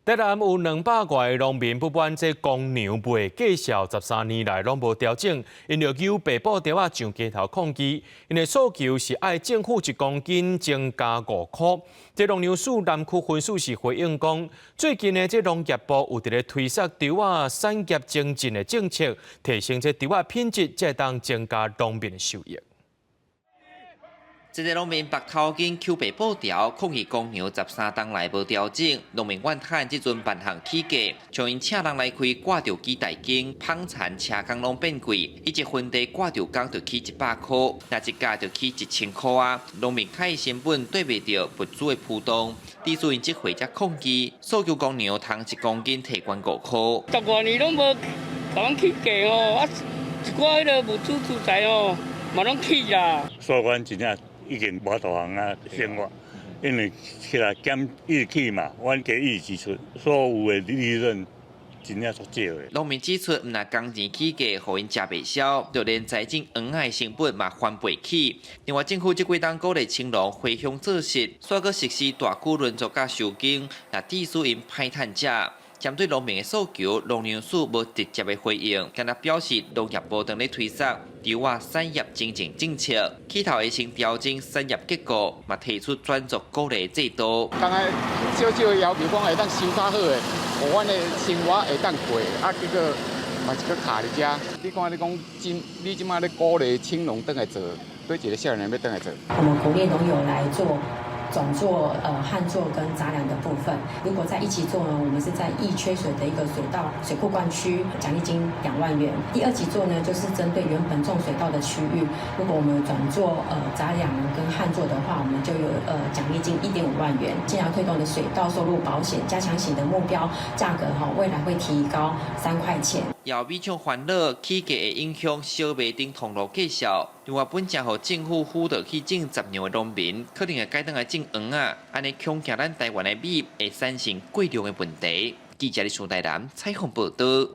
台南有200外個農民不滿這公糧賣價數13年來攏無調整，𪜶就搝白布條仔上街頭抗議。𪜶的訴求是愛政府1公斤增加5箍。這農糧署南區分署是回應講，最近呢，這農業部有佇咧推捒稻仔產業精進的政策，提升這稻仔品質，才會當增加農民的收益。這个農民縛頭巾、搝白布條，抗議公糧13冬來無調整。農民怨嘆這陣萬項起價，像𪜶請人來開割稻機代耕，捧田車工攏變貴，伊一分地割稻工就起100箍，若一甲就起1000箍啊！農民開成本對袂著物資的浮動，致使𪜶這回才抗議，訴求公糧通1公斤提懸5箍。十外年攏無共阮起價吼，啊，一寡彼个物資資材吼，嘛攏起啦。所以阮真正已經無法度通啊生活，因為起來減一直起嘛，阮加一直支出，所有的利潤真正足少的。農民指出，毋但工錢起價，予𪜶食袂消，就連栽種黃仔的成本嘛翻倍起。另外，政府這幾冬鼓勵青農回鄉做實，煞閣實施大區輪作佮收耕，也致使𪜶歹趁食。針對農民的訴求，農糧署無直接的回應，干焦表示農業部正咧推捒稻仔產業精進政策，起頭會先調整產業結構，嘛提出轉作鼓勵制度。剛才少少的要求講會當收較好的，予阮的生活會當過，啊，結果嘛是閣卡佇遮。你看你講今你這馬咧鼓勵青農轉來做，對一个少年欲轉來做。我們鼓勵農友來做轉做旱作跟雜糧的部分。如果在一期做呢，我們是在易缺水的一個水稻水庫灌區，獎勵金2萬元。第二期做呢，就是針對原本種水稻的區域，如果我們轉做雜糧跟旱作的話，我們就有獎勵金1.5萬元。進而推動的水稻收入保險加強型的目標價格哈，未來會提高3塊錢。有米廠煩惱起價會影響小麥等通路價數。另外，本正予政府輔導去種雜糧的農民，可能會改轉來種黃仔，按呢恐驚咱台灣的米會產生過量的問題。記者李蘇台南採訪報導。